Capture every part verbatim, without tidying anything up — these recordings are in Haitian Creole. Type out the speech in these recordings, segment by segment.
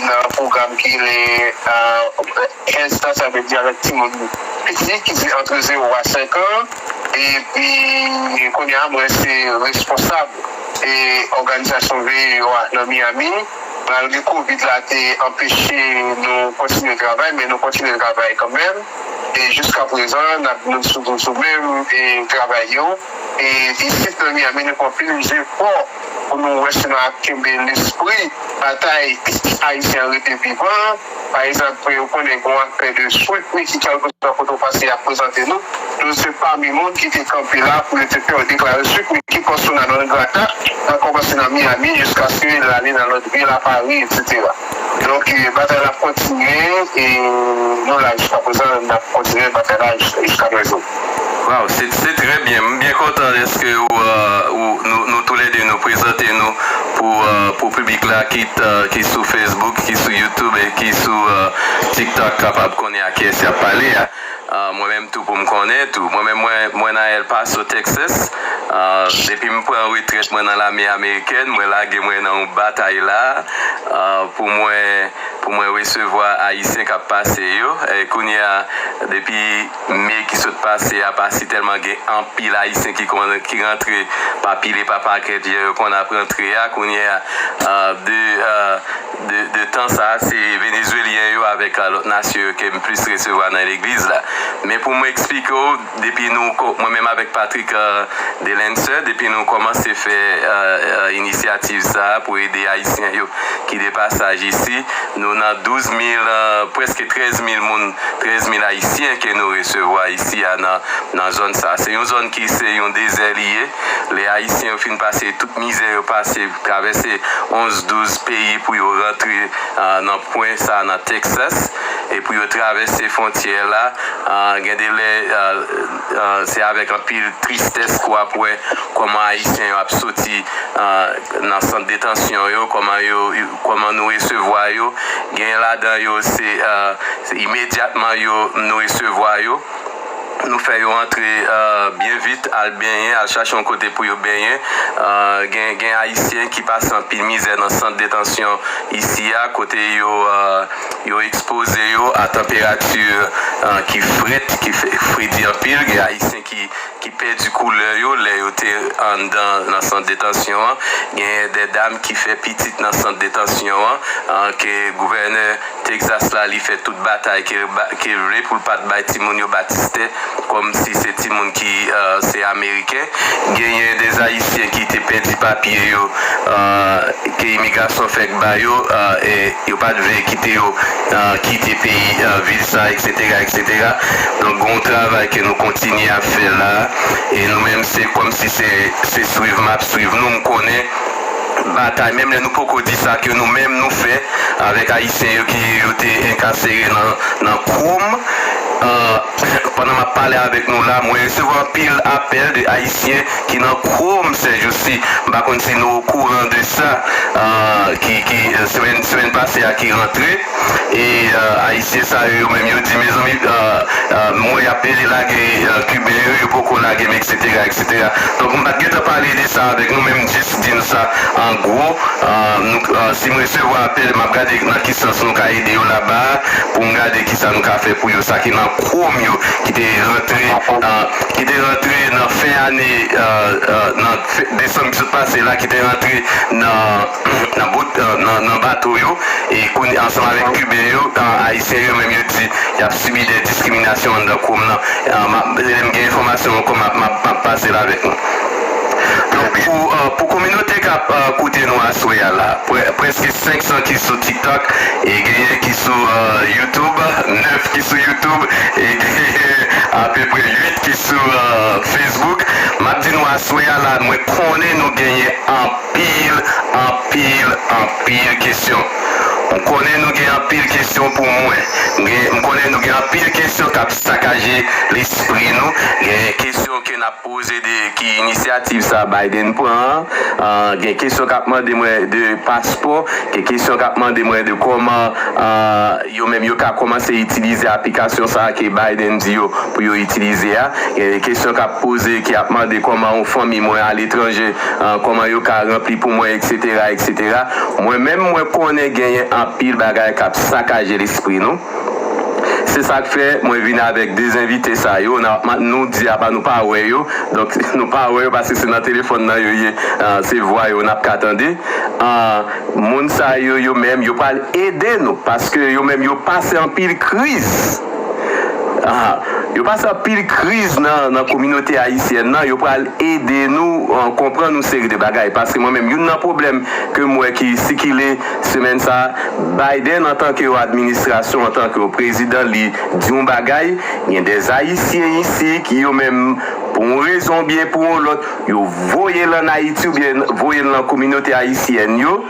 nan pwogram ki rele Head Start, sa vle di avèk timoun piti ki se antre zewo a senk an. Epi kounye a mwen se responsab e òganizasyon V E yo a nan Miami. Malgre kovid la te anpeche nou kontinye travay, men nou kontinye travay kanmenm. E jiska prezan, n ap nou sou, sou menm e travay yo. E isit nan Miami, nou fè anpil jefò pou nou wè si nou ap kenbe lespri batay ayisyen an rete vivan. Pa egzanp, ou konnen gen yon afè de Sweet Micky, kèlkeswa kote w pase, y ap prezante nou. Nou se pami moun ki te kanpe la pou yo te fè yo deklare Sweet Micky, kòm si w nan Gran Grata, nan kòmanse nan Miami jiskaske l ale nan lòt vil, a Pari, etsetera. Donk, eh, batay la ap kontinye e nou la jiska prezan, n ap kontinye batay la jis- jiska prezan. Waw, se se trè byen. M byen kontan dèske ou, euh, ou nou, nou toulède nou prezante nou pou, euh, pou piblik la ki, t- ki sou Facebook, ki sou YouTube e ki sou euh, TikTok kapab konnen a kiyès y ap pale a. Euh, mwen menm tou pou m konnen tou. Mwen menm mwen, mwen nan El Paso, Texas. Euh, depi m pran retrèt mwen nan lame amerikèn, mwen lage mwen nan yon batay la euh, pou mwen pou mwen resevwa Ayisyen k ap pase yo. E kounye a, depi me ki sot pase a, pa si tèlman gen anpil Ayisyen ki konn ki rantre pa pile pa pakèt jan yo konn ap rantre a. Kounye a, euh, de, euh, de, de tan sa a, se Venezwelyen yo avèk euh, lòt nasyon yo ke m plis resevwa nan legliz la. Men pou mwen eksplike w, depi nou, ko- mwen menm avèk Patrick euh, Delencer, depi nou kòmanse fè euh, euh, inisyativ sa a pou ede Ayisyen yo ki de pasaj isi, nou nan douz mil, euh, prèske trèz mil moun, trèz mil Ayisyen ke nou resevwa isi a nan, nan zòn sa. Se yon zòn ki se yon dezè li ye. Lè Ayisyen yo fin pase tout mizè yo pase, travèse onz, douz peyi pou yo rantre euh, nan pwen sa nan Texas, e pou yo travèse fwontyè la, euh, gen de lè euh, euh, se avèk anpil tristès ke w ap wè kòman Ayisyen yo ap soti euh, nan sant detansyon yo, kòman yo, yo- kòman nou resevwa yo. Gen ladan yo, se euh, se imedyatman yo nou resevwa yo. Nou fè yo antre euh, byen vit, al benyen, al chache yon kote pou yo benyen. Euh, gen, gen Ayisyen ki pase anpil mizè nan sant detansyon isi a, kote yo euh, yo ekspoze yo a tanperati euh, ki frèt, ki fè- fredi anpil. Gen Ayisyen ki ki pèdi koulè yo lè yo te anndan nan sant detansyon an. Genyen de dam ki fè pitit nan sant detansyon an, an ke gouvènè Texas la li fè tout batay ke l ba- ke l vle pou l pa t bay timoun yo batistè kòm si se timoun ki euh, se ameriken. Genyen de ayisyen ki te pèdi papye yo euh, ke imigrasyon fèk ba yo euh, e yo pa t vle kite yo euh, kite peyi euh, vil sa, etsetera, etsetera. Donk, gen yon travay ke nou kontinye ap fè la. E nou menm, se kòmsi se, se swiv m ap swiv nou. M konnen batay, menm lè nou poko di sa, ke nou menm nou fè avèk Ayisyen yo ki yo te enkasere nan, nan Chrome. Euh, pandan m ap pale avèk nou la, mwen resevwa anpil apèl de Ayisyen ki nan Chrome sèjousi. M pa konn si nou okouran de sa, euh, ki, ki euh, semèn, semèn pase a ki rantre. E euh, Ayisyen sa yo, yo menm yo di, mezanmi, euh, euh, mwen y ap pede lage euh, Kiben yo, yo poko lage m, etsetera, etsetera. Donk, m pa t gentan pale de sa avèk nou, men m jis di n sa an gwo. Euh, nou, euh, si m resevwa apèl, m ap gade nan ki sans nou ka ede yo laba a, pou m gade kisa nou ka fè pou yo. Sa ki nan Chrome yo, ki te rantre, euh, ki te rantre nan fen ane, euh, euh, nan fen- desanm ki sot pase la, ki te rantre nan, nan, bout, euh, nan, nan bato yo, e kounye ansanm avèk Kiben yo, euh, Ayisyen yo menm yo di y ap sibi de diskriminasyon anndan Chrome nan. Euh, m ap- lè m gen enfòmasyon ankò, m ap- m ap- m ap pase l avèk nou. Donk, pou, euh, pou kominote k ap euh, koute nou aswè a la, prè- prèske senk san ki sou TikTok, e genyen ki sou euh, YouTube, nèf ki sou YouTube, e genyen apeprè uit ki sou euh, Facebook. M ap di nou aswè a la, mwen konnen nou genyen anpil, anpil, anpil kesyon. M konnen nou gen anpil kesyon pou mwen. M gen- m konnen nou gen anpil kesyon k ap sakaje lespri nou. Gen kesyon ke n ap poze de ki inisyativ sa Biden pran an. Euh, gen kesyon k ap mande mwen de paspò. Gen kesyon k ap mande mwen de kòman euh, yo menm yo ka kòmanse itilize aplikasyon sa ke Biden di yo pou yo itilize a. Gen kesyon k ap poze ki ap mande kòman yon fanmi mwen aletranje, euh, kòman yo ka ranpli pou mwen, etsetera, etsetera. Mwen menm, mwen konnen genyen Anpil bagay k ap sakaje lespri nou. Se sa k fè mwen vin avèk de envite sa yo. N ap, nou di apa nou pa wè yo. Donk, nou pa wè yo paske se nan telefòn nan yo ye. Ah, se vwa yo n ap ka tande. Ah, moun sa yo, yo menm, yo pral ede nou paske yo menm, yo pase anpil kriz. Ah, yo pase anpil kriz nan, nan kominote ayisyèn nan. Yo pral ede nou, ah, konprann yon seri de bagay. Paske mwen menm, youn nan pwoblèm ke m wè ki sikile semèn sa, Biden, antanke yon administrasyon, antanke yon prezidan, li di yon bagay, gen de Ayisyen isi ki yo menm, pou yon rezon byen pou yon lòt, yo voye l ann Ayiti oubyen voye l nan kominote ayisyèn yo,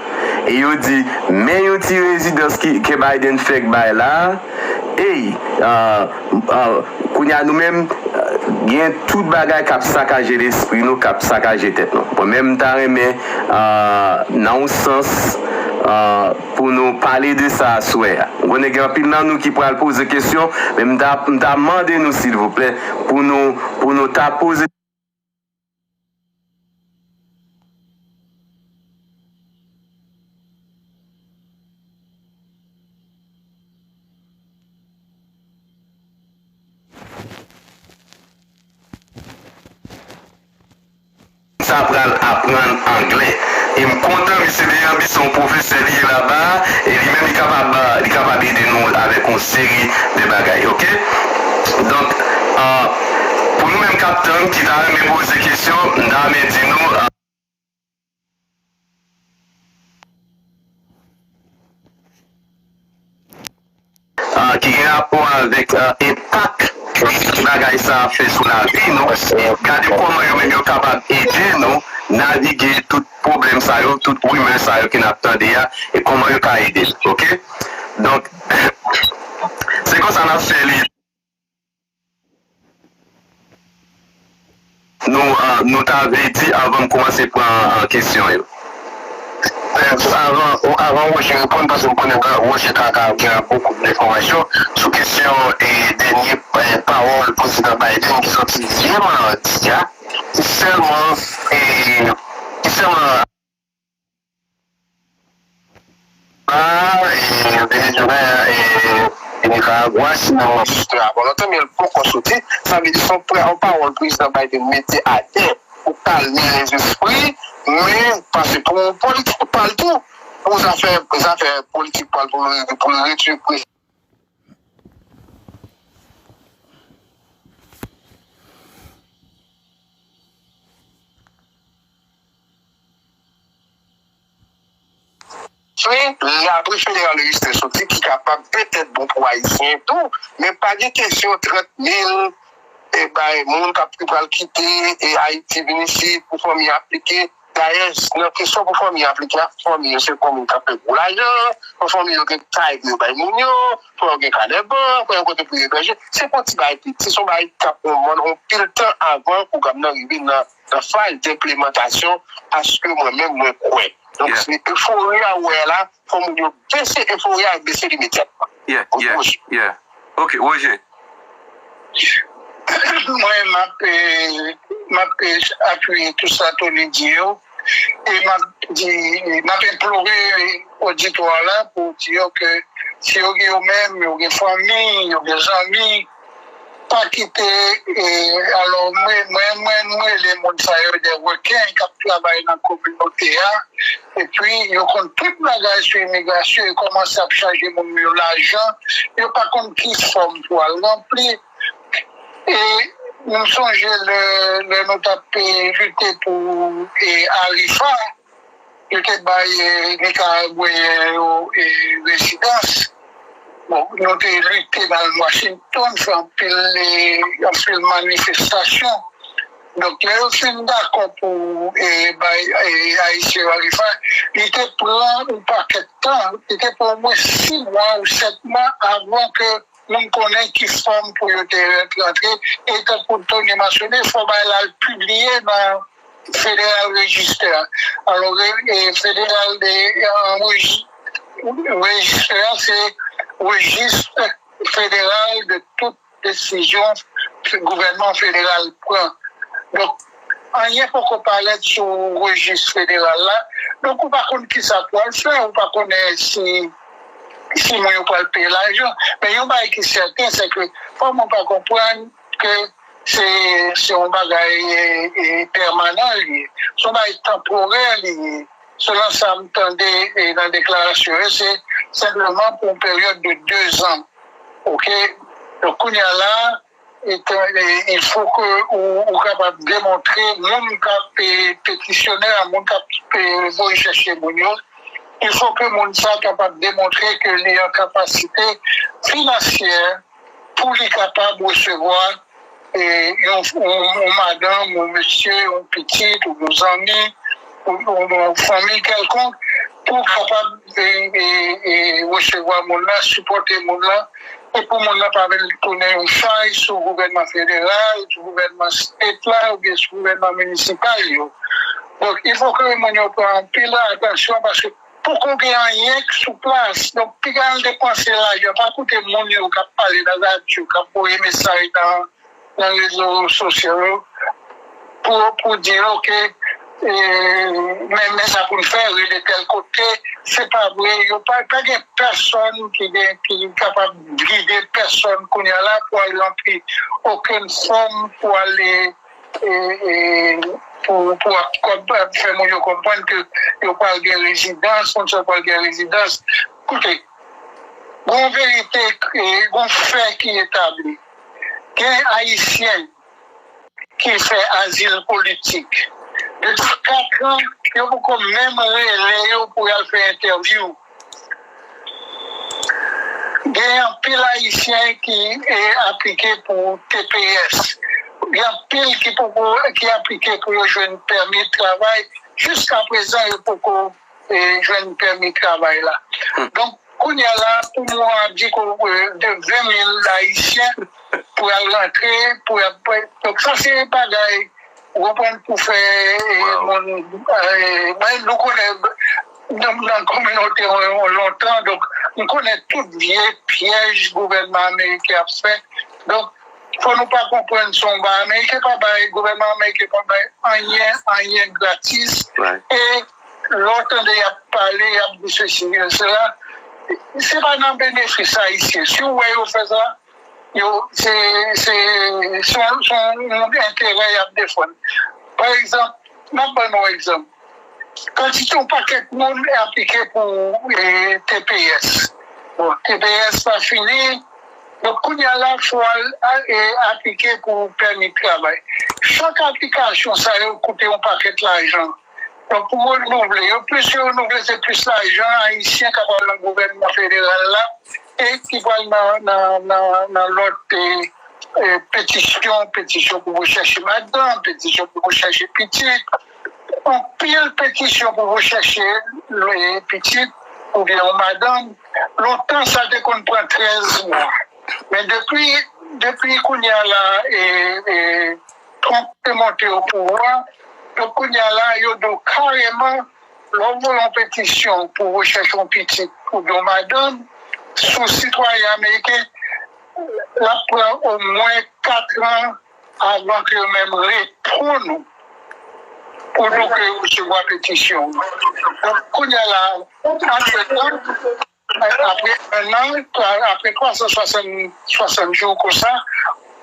e yo di, men yon ti rezidans ki, ke Biden fèk bay la, ey, ah, ah, kounye a nou menm, ah, gen tout bagay k ap sakaje lespri nou, k ap sakaje tèt nou. Mwen menm, m ta renmen, ah, nan yon sans, ah, pou nou pale de sa aswè a. M konnen gen anpil nan nou ki pral poze kesyon, men m ta, m ta mande nou, silvouplè, pou nou, pou nou ta poze sa pral aprann anglè. E m kontan, mesye Deyanbi se yon pwofesè li ye laba a, e li menm li kapab, li kapab ede nou avèk yon seri de bagay, oke? Donk, ah, pou nou menm k ap tann, ki ta renmen poze kesyon, m ta renmen di nou, ah, ah, ki gen rapò avèk, ah, enpak bagay sa a fè sou lavi nou. Gade kòman yo menm yo kapab ede nou navige tout pwoblèm sa yo, tout rimè sa yo ke n ap tande a, e kòman yo ka ede, oke? Donk, se konsa n ap fè li. Nou, ah, nou ta vle di anvan m kòmanse pran, ah, kesyon yo. Avan, avan Roger reponn, paske m konnen Roger ka, ka gen bokou de enfòmasyon sou kesyon e dènye, eh, pawòl prezidan Biden ki sòti yè madi a, ki sèlman, eh, ki sèlman a, e, Venezuela, e, e Nicaragua, sinon, jis avan lontan, men l poko soti. Sa vle di se yon pra-, yon pawòl prezidan Biden mete atè pou kalme lèzespri, men, paske pou politik pa l tou, pou zafè, zafè politik pa l, pou l, pou l redui pri- Wi, lapri federal Houston soti ki kapab petèt bon pou Ayisyen tou, men pa gen kesyon trant mil, e, bay moun k ap, ki pral kite, e, Ayiti vin isit pou fanmi aplike. Dayè, nan kesyon pou fanmi aplike a, fanmi yo se fanmi k ap fè gwo lajan, fò fanmi yo gen kay pou yo bay moun yo, fò yo gen kanè bank, fò yo gen kote pou yo ebèje. Se pa yon ti bagay piti, se yon bagay k ap pran yon pil tan avan pwogram nan rive nan nan faz de enplimantasyon, paske mwen menm, mwen kwè. Donk, se efori a ou wè la, fò moun yo bese efori a, bese l imedyatman. Yeah, yeah, yeah. Ok, Roger. Mwen, m ap, eh, m ap, eh, apiye tout sa Tony di yo. E m ap di, m ap enplore oditwa la pou di yo ke si yo gen yo menm, yo gen fanmi, yo gen zanmi, pa kite, e, alò, mwen, mwen, mwen, mwen rele moun sa yo de reken k ap travay nan kominote a, epi yo konn tout bagay sou imigrasyon, yo kòmanse ap chaje moun yo lajan, yo pa konn ki fòm pou al ranpli. E m sonje lè, lè nou t ap, e, lite pou, e, Arifa, yo te bay, eh, Nikaragweyen yo, eh, rezidans. Bon, nou te lite nan Washington, fè anpil, eh, anpil manifestasyon. Donk, lè yo fin dakò pou, eh, bay, eh, Ayisyen yo Arifa, li te pran yon pakèt tan, li te pran omwen sis mwa ou sèt mwa avan ke moun konnen ki fòm pou yo te rantre. E tankou Tony mansyone, fò bagay la al pibliye nan Federal Register. Alò, re-, e, Federal de, e, reji-, Register, se rejis federal de tout desizyon ke gouvènman federal pran. Donk, anyen poko parèt sou rejis federal la. Donk, ou pa konn kisa pou al fè, ou pa konnen si si moun yo pral peye lajan. Men yon bagay ki sèten, se ke fò moun pa konprann ke se se yon bagay e, e, pèmanan li ye. Se yon bagay tanporè li ye. Selon sa m tande e, nan deklarasyon yo, se senpleman pou yon peryòd de dezan. Oke? Donk, kounye a la, e, e, il faut que ou, ou kapab demontre moun k ap e, petisyonè a, moun k ap e, voye chèche moun yo, il faut que moun sa kapab demontre ke li an kapasite finansyè pou li kapab resevwa e, yon, yon, yon madanm, yon mesye, yon pitit, ou yon zanmi, ou, ou yon fanmi kèlkonk, pou kapab e, e, e, resevwa moun nan, sipòte moun nan, e pou moun nan pa vin tounen yon chay sou gouvènman federal, sou gouvènman state la, oubyen sou gouvènman minisipal yo. Donk, il faut que moun yo pran anpil atansyon, paske poko gen anyen k sou plas. Donk, piga al depanse lajan, pa koute moun yo k ap pale nan radyo, k ap voye mesaj nan, nan rezo sosyal yo, pou, pou di, oke, e, men, men sa pou n fè, rele tèl kote, se pa vre, yo pa, pa gen pèsonn ki gen, ki kapab gide pèsonn kounye a la pou al ranpli okenn fòm pou ale e, e, pou, pou ap, ap fè moun yo konprann ke yo pral gen rezidans, moun sa pral gen rezidans. Koute, gon verite, e, gon fè ki etabli. Gen Ayisyen ki fè azil politik. Depi kat an, yo poko menm rele yo pou y al fè entèvyou. Gen anpil Ayisyen ki e, aplike pou T P S. Gen anpil ki poko, ki aplike pou yo jwenn pèmi travay. Jiska prezan, yo poko e, jwenn pèmi travay la. Donk, kounye a la, pou mwen, ap di ke e, de ven mil Ayisyen pou al rantre, pou y ap. Donk, sa se bagay ou konprann, pou fè e, moun, e, mwen, nou konnen nan, nan kominote an lontan, donk, m konnen tout vye pyèj gouvènman ameriken ap fè. Donk, fò nou pa konprann se yon bagay, ameriken pa bay, gouvènman ameriken pa bay anyen, anyen gratis. E lè w tande y ap pale, y ap di sesi, sela, se pa nan benefis Ayisyen. Si w wè yo fè sa, yo, se, se, se yon, se yon enterè y ap defann. Pa egzanp, m ap ban nou yon egzanp. Kantite yon pakèt moun aplike pou e, T P S. Bon, T P S pa fini. Donk, kounye a la, fò al a- e, aplike pou pèmi travay. Chak aplikasyon sa yo koute yon pakèt lajan. Donk, pou renouvle yo, plis yo renouvle, se plis lajan Ayisyen k ap al nan gouvènman federal la e ki pral nan, nan, nan, nan lòt e, e, petisyon, petisyon pou rechèche madanm, petisyon pou rechèche pitit. Anpil petisyon pou rechèche e, pitit oubyen yon madanm. Lontan, sa te konn pran trèz mwa. Men depi, depi kounye a la, e, e, Trump te monte o pouvwa, donk kounye a la, yo di w kareman, lè w voye yon petisyon pou rechèche yon pitit oubyen yon madanm, sou sitwayen ameriken, l ap pran omwen kat an avan ke yo menm reponn ou pou di w ke yo resevwa petisyon w. Donk, kounye a la, antretan, apre en an, apre twa san swasant, swasant jou konsa,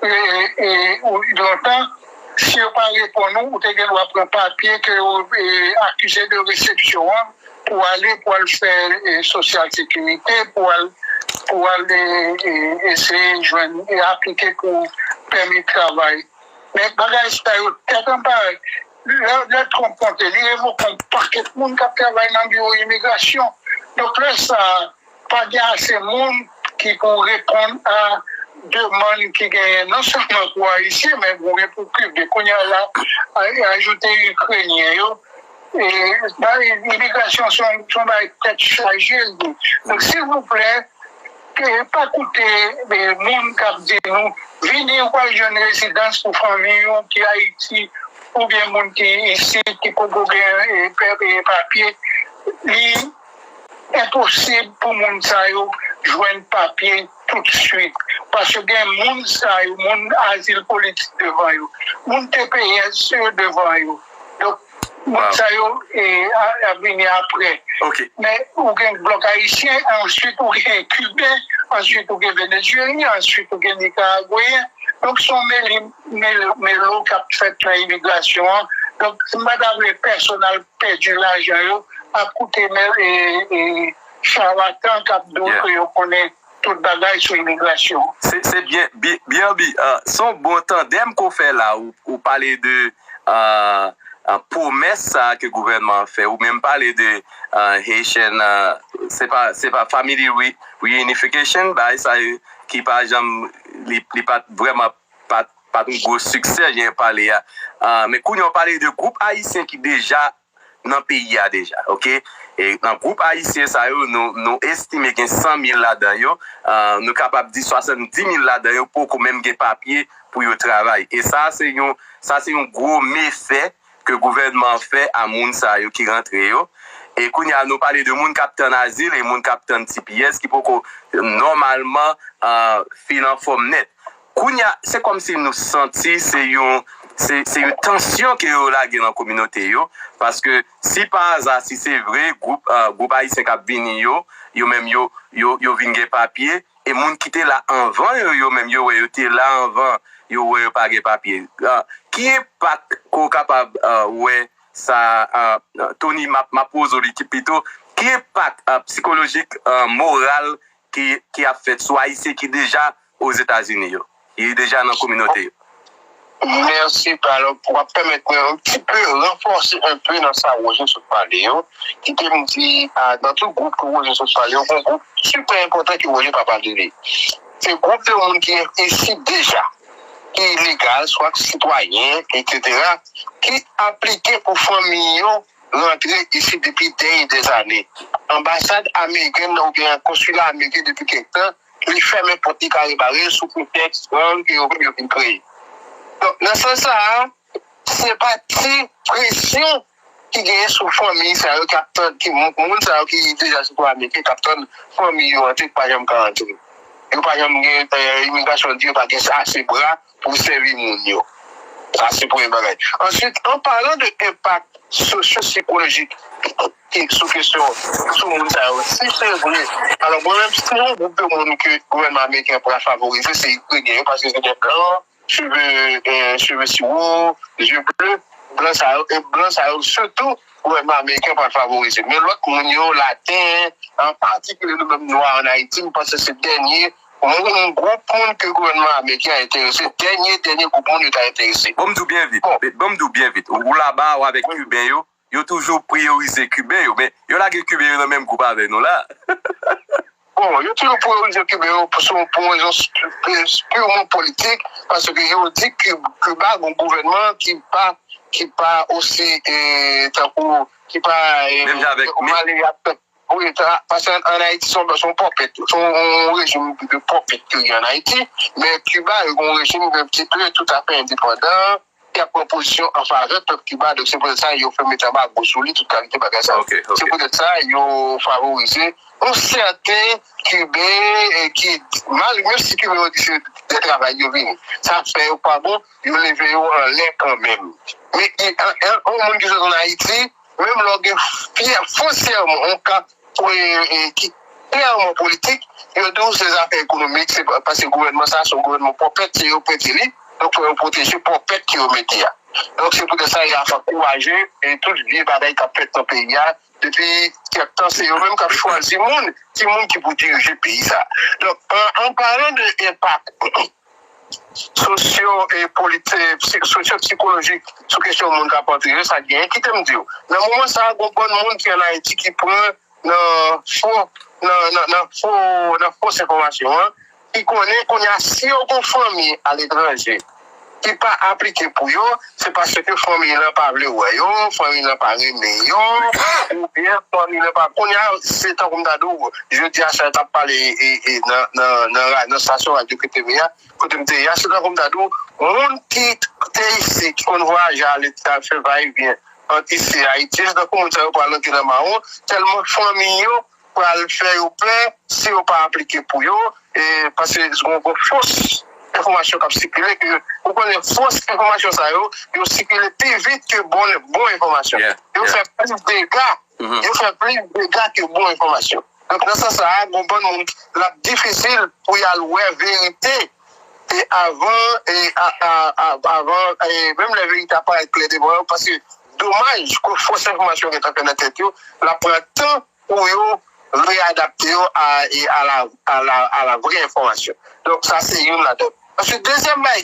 e, e, ou lontan, si yo pa reponn ou, ou te gen dwa pran papye ke yo e, akize de resepsyon an, pou ale, pou al fè e, sosyal sekirite, pou al, pou al e, e, eseye jwenn e aplike pou pèmi travay. Men bagay sa yo tèt anba. Lè, lè Trump monte, li revoke yon pakèt moun k ap travay nan biwo imigrasyon. Donk, lè sa a, pa gen ase moun ki pou reponn a demann ki genyen, non sèlman pou Ayisyen, men pou, pou Kiben. Kounye a la, a- ajoute Ikrenyen yo. E, ba, imigrasyon se yon se yon bagay tèt chaje l ye. Donk, silvouplè, ke pa koute e, moun k ap di nou, vini, ou pral jwenn rezidans pou fanmi w ki Ayiti, oubyen moun ki isit, ki poko gen e, pe- e, papye. Li enposib pou moun sa yo jwenn papye toutswit. Paske gen moun sa yo, moun azil politik devan yo, moun T P S yo devan yo. Donk, Moun sa yo e, a, a vini apre. Men ou gen blòk ayisyen, answit ou gen kiben, answit ou gen venezuelyen, answit ou gen nikaragweyen. Donk se yon meli, mel, melo k ap fèt nan imigrasyon an. Donk m pa ta vle pèsonn al pèdi lajan yo ap koute men e, e, charlatan k ap di w ke yo konnen tout bagay sou imigrasyon. Se, se byen, byen, byen, byen, uh, se yon bon tandèm ke w fè la. Ou, ou pale de uh, uh, pwomès sa ke gouvènman an fè. Ou menm pale de uh, Haitian, uh, se pa, se pa family re, reunification, bagay sa yo ki pa janm, li, li pa t vrèman pa t, pa t yon gwo siksè, jan w pale a. Uh, men kounye a w pale de gwoup ayisyen ki deja nan peyi a deja, oke? E nan gwoup ayisyen sa yo, nou, nou estime gen san mil ladan yo, uh, nou kapab di swasanndimil ladan yo poko menm gen papye pou yo travay. E sa se yon, sa se yon gwo mefè ke gouvènman an fè a moun sa yo ki rantre yo. E kounye a nou pale de moun k ap tann azil e moun k ap tann T P S ki poko nòmalman uh, fin anfòm nèt. Kounye a, se kòmsi nou santi se yon, se, se yon tansyon ke yo lage nan kominote yo, paske si pa aza, si se vre, gwoup, uh, gwoup ayisyen k ap vini yo, yo menm yo, yo, yo vin gen papye, e moun ki te la anvan yo, yo menm yo wè yo te la anvan, yo wè yo pa gen papye. Uh, ki enpak ke w kapab uh, wè sa, uh, Tony, m ap, m ap poze w li pito, ki enpak uh, sikolojik, uh, moral ki, ki ap fèt sou ayisyen ki deja Ozetazini yo, ki deja nan kominote yo. Mèsi, Palo, pou w ap pèmèt mwen yon ti pe ranfòse enpe nan sa Roger sot pale yo. Kite m di, a, nan tout gwoup ke Roger sot pale yo, gon gwoup sipè enpòtan ke Roger pa pale de li. Se gwoup de moun ki isi deja, ki legal, swa sitwayen, etsetera, ki aplike pou fanmi yo rantre isi depi dènye dèzane. Anbasad amerikèn nan oubyen konsila ameriken depi kèk tan, li fèmen pòt li kare bare sou pretèks gang ke yo menm yo vin kreye. Donk, nan sans sa a, se pa ti presyon ki genyen sou fanmi sa yo k ap tann, ki moun, moun sa yo ki deja sitwayen ameriken k ap tann fanmi yo antre, ki pa janm ka antre. Yo pa janm gen, eh, imigrasyon di yo pa gen ase bra pou sèvi moun yo. Sa se premye bagay. Answit, an palan de enpak sosyo-sikolojik ki sou kesyon, sou moun sa yo, si se vre, alò mwen menm, si yon gwoup de moun ke gouvènman ameriken pral favorize, se Ikrenyen yo, paske se de blan, cheve, eh, cheve siwo, zye ble, blan sa yo, e blan sa yo sitou gouvènman ameriken pral favorize. Men lòt moun yo, laten, an patikilye nou menm nwa ann Ayiti, m panse se dènye moun, gwoup moun ke gouvènman ameriken a enterese, dènye, dènye gwoup moun yo ta enterese. Bon, m di w byen vit, bon, m di w byen vit, ou laba, ou avèk Kiben yo, yo toujou priyorize Kiben yo, men yo lage Kiben yo nan menm gwoup avè nou la. Bon, yo toujou priyorize Kiben yo pou, sou, pou rezon purman politik, paske yo di Kiba gon gouvènman ki pa, ki pa osi, eh, tankou, ki pa, eh, menm jan avèk, wi, paske ann Ayiti se yon, se yon pòpèt, se yon rejim de pòpèt ke gen ann Ayiti, men Kiba yo gen yon rejim un petit peu tout à fait indépendant, ki ap pran pozisyon an favè pèp Kiba, donk se poutèt sa yo fè met anbago sou li, tout kalite bagay sa yo. Se poutèt sa yo favorize yon sèten Kiben, eh, ki, mal, menm si Kiben yo di se de travay yo vini, sa fè yo pa bon, yo leve yo anlè kanmenm. Men, eh, an, an, yon moun ki sot ann Ayiti, menm lè w gen fyè, fosyèman, yon ka pou, eh, eh, ki klèman politik, yo di w se zafè ekonomik, se pa, paske gouvènman sa a se yon gouvènman pòpèt, se yo prete li, donk fò yo pwoteje pòpèt ke yo mete a. Donk se poutèt sa y ap ankouraje, eh, tout vye bagay k ap fèt nan peyi a, depi kèk tan, se yo menm k ap chwazi moun, ki moun ki pou dirije peyi sa a. Donk, an, an palan de enpak sosyo, eh, politi-, eh, psi-, sosyo-sikolojik sou kesyon moun k ap antre yo, sa genyen. Kite m di w, nan moman sa a, gon bann moun ki ann Ayiti ki pran nan fo, nan, nan, nan fo, nan fos enfòmasyon an, ki konnen kounye a si yo gon fanmi aletranje ki pa aplike pou yo, se paske fanmi lan pa vle wè yo, fanmi lan pa renmen yo, oubyen fanmi lan pa, kounye a, se tankou m ta di w, jodi a sa yo t ap pale, e, e, nan, nan, nan ra-, nan estasyon radyo kote m ye a, kote m te ye a, se tankou m ta di w, moun ki te isi, ki konn vwayaje ale, t al fè vayevyen ant isi e Ayiti, se tankou moun sa yo pral antre nan mawon, tèlman fanmi yo pral fè yo pè si yo pa aplike pou yo, e, paske se yon gwo fos enfòmasyon k ap sikile, ke ou konnen fos enfòmasyon sa yo, yo sikile pi vit ke bon, bon enfòmasyon. Yo fè plis dega, yo fè plis dega ke bon enfòmasyon. Donk, nan sans sa a, gon bann moun, l ap difisil pou y al wè verite e avan, e a, a, a, avan, e menm lè verite a parèt klè devan yo, paske domaj ke fos enfòmasyon gentan fè nan tèt yo, l ap pran tan pou yo reyadapte yo a, e a la, a la, a la vrè enfòmasyon. Donk, sa se youn ladan. Paske dezyèm bagay